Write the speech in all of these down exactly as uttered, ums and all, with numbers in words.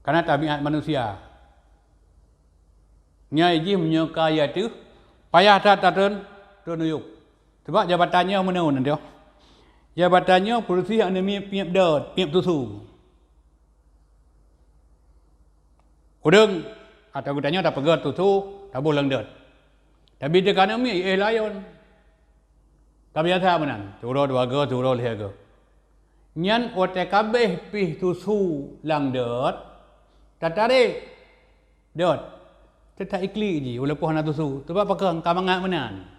Karena tabiat manusia. Nyan jih meunyoe ka ya teuh, payah that tatreun, treun u yup. Sabab jabatan nyoe meunan, jabatan nyoe peureusih aneuk miet piep dot, piep tusu. Ureuëng atau geutanyoe tapeugöt tusu, taboh lam dot. Tapi teuka aneuk miet, eh, layon. Ka biasa meunan, siuroe dua go, siuroe lhée go. Nyan watée ka abéh pih tusu lam dot, tatarek dot, teutap iklik jih, walaupun hana tusu, sabab pakon ka mangat meunan.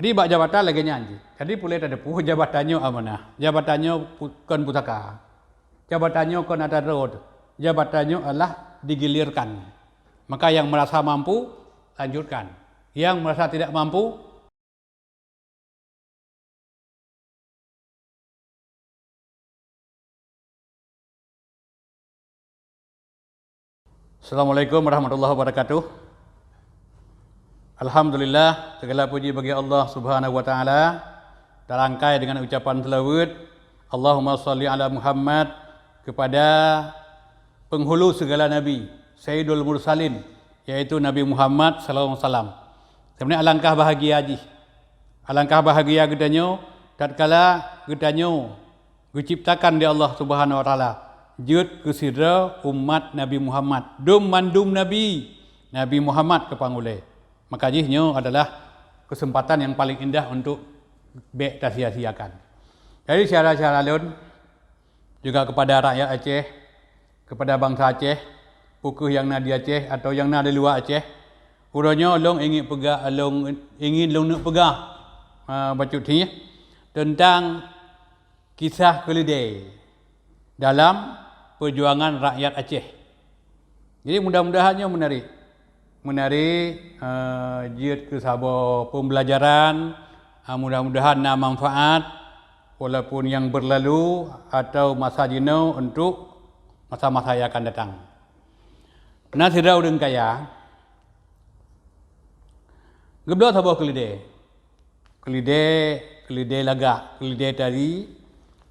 Jadi bak jabatan lagée nyan jih. Jadi peureulée tateupeue jabatan nyoe amanah, jabatan nyoe pu-, kon pusaka. Jabatan nyoe kon atra droe, jabatan nyoe adalah digilirkan. Maka yang merasa mampu, lanjutkan. Yang merasa tidak mampu, Assalamualaikum warahmatullahi wabarakatuh. Alhamdulillah, segala puji bagi Allah Subhanahu wa Ta'ala. Tarangkai dengan ucapan selawat, Allahumma salli ala Muhammad, kepada penghulu segala nabi, Sayyidul Mursalin, yaitu Nabi Muhammad sallallahu alaihi wasallam. Sebenarnya alangkah bahagia jih. Alangkah bahagia geutanyoe tatkala geutanyoe geuciptakan di Allah Subhanahu wa Taala jeuet keu sidroe umat Nabi Muhammad. Dum mandum nabi, Nabi Muhammad keu pangulée. Maka jih nyoe adalah kesempatan yang paling indah untuk bék tasia-siakan. Jadi syedara-syedara lôn, juga kepada rakyat Aceh, kepada bansa Aceh, peu kheueh nyang na di Aceh atau nyang na di luwa Aceh, uroe nyoe lôn ingin peugah, lôn ingin lôn neuk peugah, a, bacut jih teuntang kisah keuleudée dalam peujuangan rakyat Aceh. Jadi mudah-mudahan nyoe menarik. Menarik, eh, jeuet keu saboh pembelajaran, eh, mudah-mudahan na manfaat, walaupun yang berlalu atau masa jinoe untuk masa-masa yang akan datang. Na sidroe ureuëng kaya, geubloe saboh keuleudée. Keuleudée, keuleudée lagak, keuleudée tari,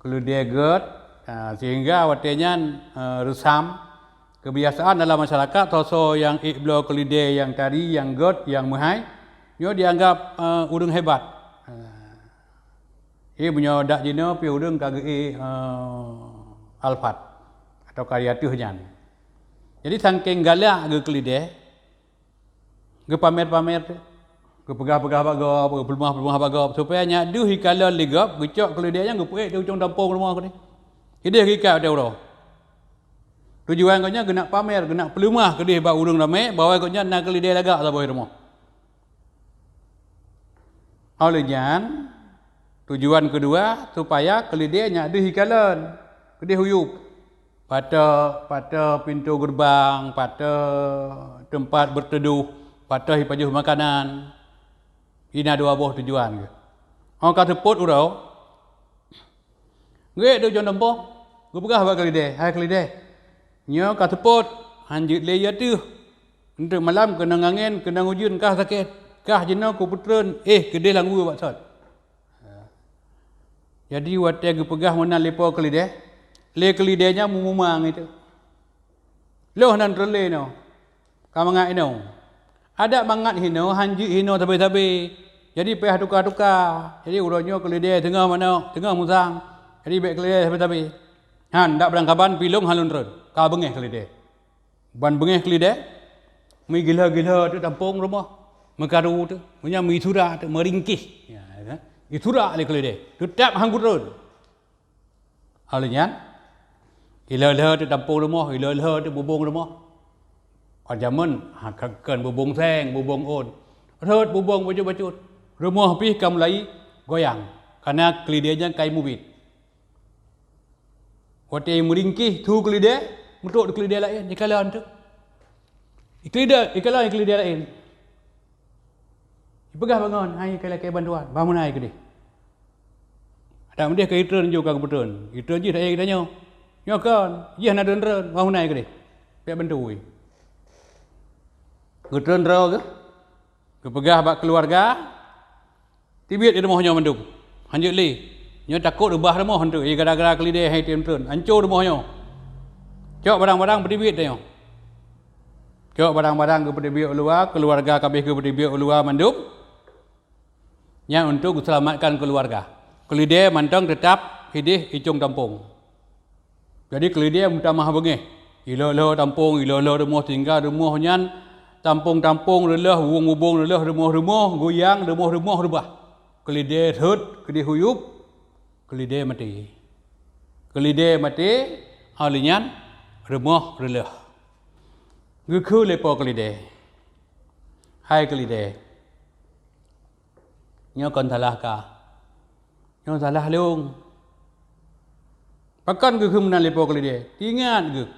keuleudée gét, a, sehingga watée nyan, a, reusam. Keubiasaan dalam masyarakat, soe-soe nyang ék bloe keuleudée nyang tari, nyang gét, nyang meuhai, nyoe dianggap, a, ureuëng hebat. A, eh, meunyoe dak jinoe pih ureuëng ka geuék, a, Alphard atau ka di ateueh nyan. Jadi sangkéng galak geuh keuleudée, geupamer-pamer teuh, geupeugah-peugah bak gob, geupeuleumah-peuleumah bak gob, supaya nyak deuh jikalon lé gob, geucok keuleudée nyan geupeuék di ujong tampông rumoh keudeh. Keudeh geuikat watée uroe. Tujuan gobnyan geunak pamer, geunak peuleumah keudeh bak ureuëng ramé bahwa gobnyan na keuleudée lagak saboh rumoh. Óh lheueh nyan, tujuan keudua, supaya keuleudée nyak deuh jikalon, keudeh u yup. Pato, pato pintoe geureubang, pato teumpat beuteuduh, pato jipajoh makanan. Ina dua boh tujuan geuh. Óh ka seupôt uroe, geuék di ujong tampông, geupeugah bak keuleudée, "Hai keuleudée, nyoe ka seupôt, han jeuet lé i ateueh. Eunteuk malam keunong angén, keunong ujeuen, kah sakét, kah jinoe kupeutreun éh keudeh lam weue bak sot." Jadi watée geupeugah meunan lé po keuleudée, lé keuleudée nyan meumumang itu. Lheueh nan treun lé inoe, ka mangat inoe. Adak mangat hinoe, han jeuet hinoe sabe-sabe. Jadi payah tuka-tuka. Jadi uroe nyoe keuleudée teungoh manok, teungoh musang. Jadi bék keuleudée sabe-sabe. Han, dak beurangkaban pilong han lôn treun. Ka beungéh keuleudée. Ban beungéh keuleudée, meugiloe-giloe teuk tampông rumoh, meukaru teuk, meunyan meuisura teuk, meuringkéh. Ya, ya. Isura lé keuleudée, teutap han kutreun. Óh lheueh nyan, ilée-ilée teuk tampông rumoh, ilée-ilée teuk bubông rumoh. Óh jameun, ha, ka-, kon bubông seng, bubông ôn. Rhot bubông bacut-bacut. Rumoh pih ka mulai goyang, kareuna keuleudée nyan ka imubiet. Watée meuringkéh su keuleudée, meutrok di keuleudée laén, ikalon teuk. Ikeuleudée, ikalon keuleudée laén. Ipeugah bangon, "Hai, ka lakée bantuan, bangon hai keudeh." Adak meudeh ka itreun ju ka geupeutrön. Itreun jih dak yah geutanyoe. Nyoe kon, jih hana treun-treun, bangon hai keudeh. Bék bantu. Geutreun droe geuh, geupeugah bak keuluwarga, Tibiet di rumoh nyoe mandum. Han jeuet lé. Nyoe takot reubah rumoh hantu. Ie gara-gara keuleudée hai tem treun. Anco rumoh nyoe. Cok barang-barang peuteubiet tanyoe. Cok barang-barang geupeuteubiet u luwa, keuluwarga ka abéh geupeuteubiet u luwa mandum. Nyan untuk geuseulamatkan keuluwarga. Keuleudée mantong teutap hideh icong tampong. Jadi keuleudée meutamah beungéh. Ilolo tampong, ilolo rumoh, tinggai rumoh nyan tampong-tampong, reuloh ubong-ubong, reuloh rumoh-rumoh, guyang rumoh-rumoh reubah. Keuleudée rhot keudeh u yup, keuleudée maté. Keuleudée maté, óh lheueh nyan rumoh reuloh. Geukheun lé po keuleudée, "Hai keuleudée, nyoe kon salah kah. Nyoe salah lôn." Pakon geukheun meunan lé po keuleudée? Teuingat geuh,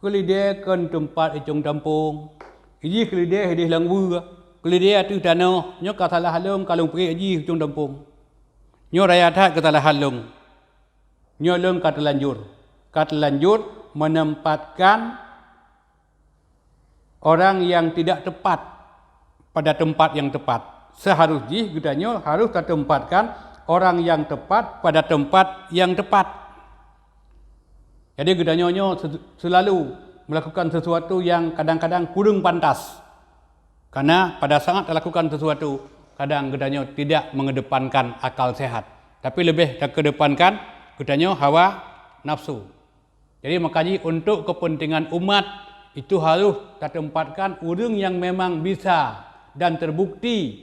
keuleudée kon teumpat icong tampong. Jih keuleudée hideh lam weue. Keuleudée ateueh tanoh, nyoe ka salah lôn, ka lôn piké jih icong tampong. Nyoe raya that keusalahan lôn. Nyoe lôn ka teulanjur, ka teulanjur menempatkan orang yang tidak tepat pada tempat yang tepat. Seharus jih geutanyoe harus tateumpatkan orang yang tepat pada tempat yang tepat. Jadi geutanyoe nyoe se-, selalu melakukan sesuatu yang kadang-kadang kurang pantas. Karena pada saat talakukan sesuatu, kadang geutanyoe tidak mengedepankan akal sehat, tapi lebih takedepankan geutanyoe hawa nafsu. Jadi, makajih untuk kepentingan umat, itu harus tatempatkan ureuëng yang memang bisa dan terbukti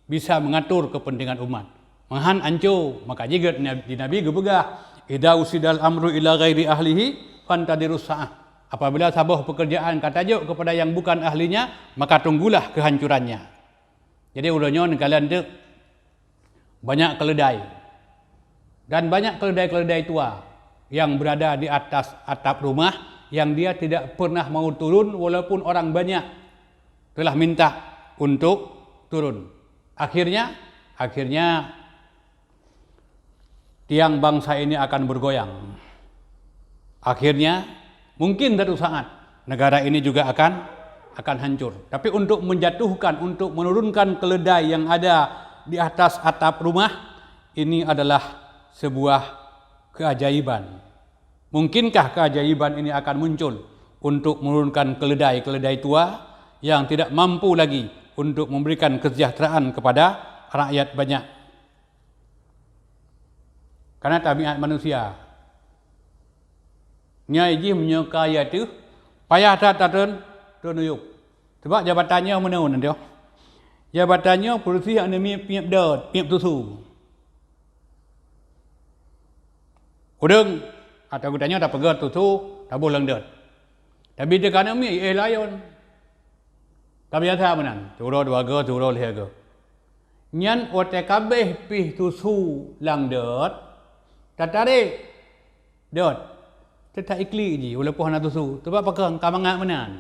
bisa mengatur kepentingan umat. Meuhan anco, makajih gét di Nabi geupeugah, "Idza usidal amru ila ghairi ahlihi, fantadirus sa'ah." Apabila saboh pekerjaan ka tajok kepada yang bukan ahlinya, maka tunggulah kehancurannya. Jadi, uroe nyoe neukalon teuk banyak keuleudai. Dan banyak keuleudai-keuleudai tua yang berada di atas atap rumah yang dia tidak pernah mau turun walaupun orang banyak telah minta untuk turun. Akhirnya, akhirnya tiang bangsa ini akan bergoyang. Akhirnya, mungkin satu saat negara ini juga akan, akan hancur. Tapi untuk menjatuhkan, untuk menurunkan keledai yang ada di atas atap rumah, ini adalah sebuah keajaiban. Mungkinkah keajaiban ini akan muncul untuk menurunkan keledai-keledai tua yang tidak mampu lagi untuk memberikan kesejahteraan kepada rakyat banyak? Karena tabiat manusia. Nyan jih meunyoe ka ya teuh, payah that tatreun, treun u yup. Sebab jabatan nyoe meunan nanti. Jabatan nyoe peureusih aneuk miet piep dot, piep tusu. Ureuëng atau geutanyoe tapeugöt tusu, taboh lam dot. Tapi teuka aneuk miet, eh, layon. Ka biasa meunan, siuroe dua go, siuroe lhée go. Nyan watée ka abéh pih tusu lam dot, tatarek dot, teutak iklik jih, walaupun hana tusu, teuma pakon ka mangat meunan.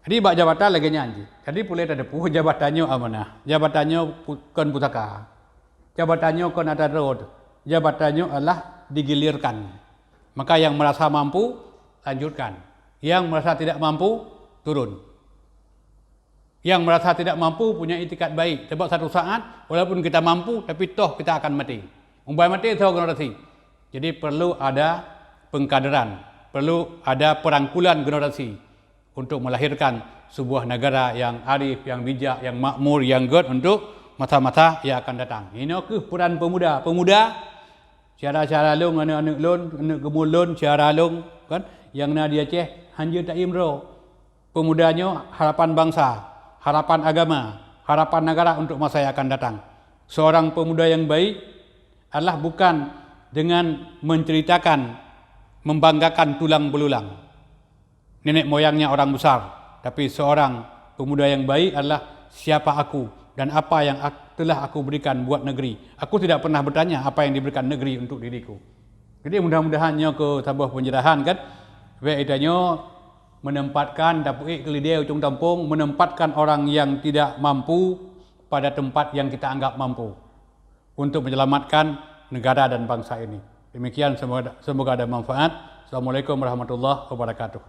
Jadi bak jabatan lagée nyan jih. Jadi peureulée tateupeue jabatan nyoe amanah, jabatan nyoe pu-, kon pusaka. Jabatan nyoe kon atra droe, jabatan nyoe adalah digilirkan. Maka yang merasa mampu, lanjutkan. Yang merasa tidak mampu, turun. Yang merasa tidak mampu punya itikad baik, sebab satu saat, walaupun kita mampu, tapi toh kita akan mati. Umbai mati, soe generasi. Jadi perlu ada pengkaderan, perlu ada perangkulan generasi untuk melahirkan sebuah negara yang arif, yang bijak, yang makmur, yang gét untuk masa-masa yang akan datang. Inoe keuh peran pemuda. Pemuda, syedara-syedara lôn, aneuk-aneuk lôn, aneuk keumuen lôn, syedara lôn, kan? Nyang na di Aceh, hanjeuet taiem droe. Pemuda nyoe harapan bangsa, harapan agama, harapan negara untuk masa yang akan datang. Seorang pemuda yang baik adalah bukan dengan menceritakan, membanggakan tulang belulang, nenek moyangnya orang besar, tapi seorang pemuda yang baik adalah siapa aku dan apa yang ak-, telah aku berikan buat negeri. Aku tidak pernah bertanya apa yang diberikan negeri untuk diriku. Jadi mudah-mudahan nyoe keu saboh pencerahan kan, bék geutanyoe menempatkan, tapeuék keuleudée ujong tampong, menempatkan orang yang tidak mampu pada tempat yang kita anggap mampu untuk menyelamatkan negara dan bangsa ini. Demikian, semoga, semoga ada manfaat. Assalamualaikum warahmatullahi wabarakatuh.